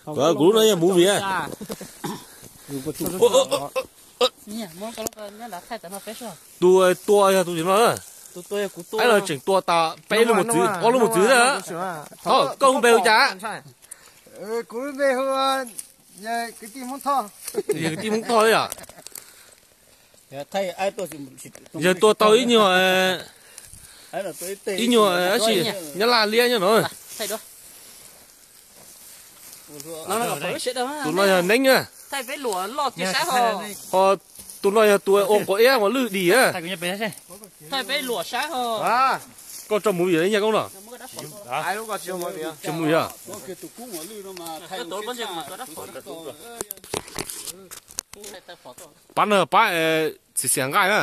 Kuv lub no yog movie. Tus tua yog tus no na. Tus tua yog kuv tua. Los tseem tua tas peb lub mos txwv, ob lub mos txwv na. Thov koj hu npe hu cas? Kuv lub npe hu, yog kwv tij Hmoob Thoj. Yog kwv tij Hmoob Thoj yom. Yog tua tau ib nyuag, ib nyuag dab tsi, nyab laj liab nyob no. Tus no yog Neeb na. Ho tus no yog tus ua quav iab ua lwj dim na. Koj tso movie li nyaj koob no. Tsis mus yog. Pab no pab xiv xiav nqaij na.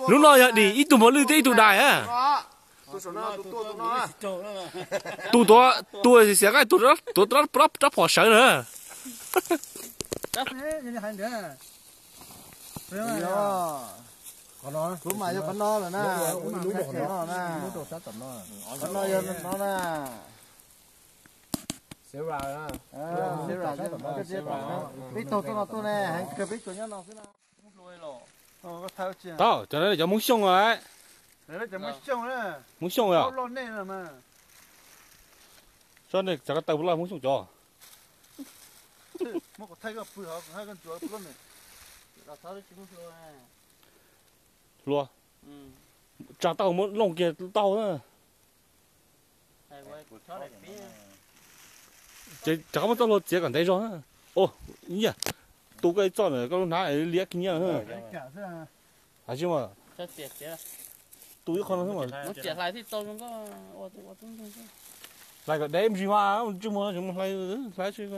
Hnub no yog dim ib tug mos lwj thiab ib tug dais na. Tus tuav, tus xiv xiav nqaij tus tuav rab phom sawv na. Kuv mas yog qhov no lawm na, kuv lub no na, qhov no yog no na. Peb taug tuaj no tuaj ne, heev kawg peb tsuas nyob no xwb na. Tau, cov no cov Hmoob Xyooj lawm. Hmoob Xyooj yog. Tso nej cov ko taw puas loj Hmoob Xyooj cov. Hlua. Tsa tau muab looj kiag tau na. Ces rov qab muab txoj hlua txiav kom ntev zog na. Ua, ib yam, tu koj ib txoj ntawm koj lub hnab liab kiag nyiab. Hais tsis mas, tu ib qho no xwb mas. Hlais kom dev ntsis mas, tsis muaj hlais, hlais tsis.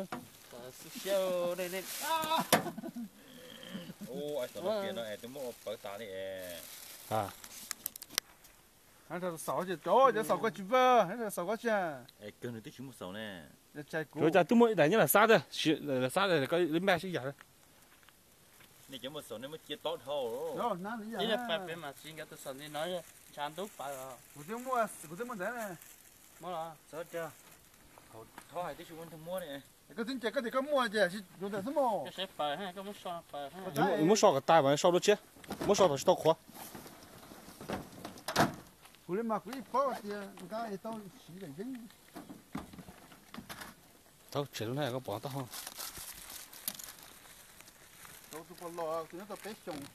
Xaum koj tsis vwm, xaum koj tsis. Ua cas twb muaj ib daim nyob lam xab tiag, lam xab li npaj sib yam. Koj twb nce koj tias koj muaj ces yuav ntawm xwb mas. Muab so kom tas mas so dua tshiab, muab so thaum tsis tau qhuav. Kuv li mas kuv yeej paub tias nqa tau siv daim yeeb. Tau tsem lub hnab koj pom tau. Tau tus pom los tus nyob tau peb xyoos.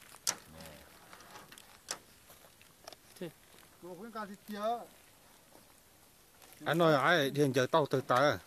Kuv nqa tiag tiag. Ab no dhia ncaws tau tawg tas.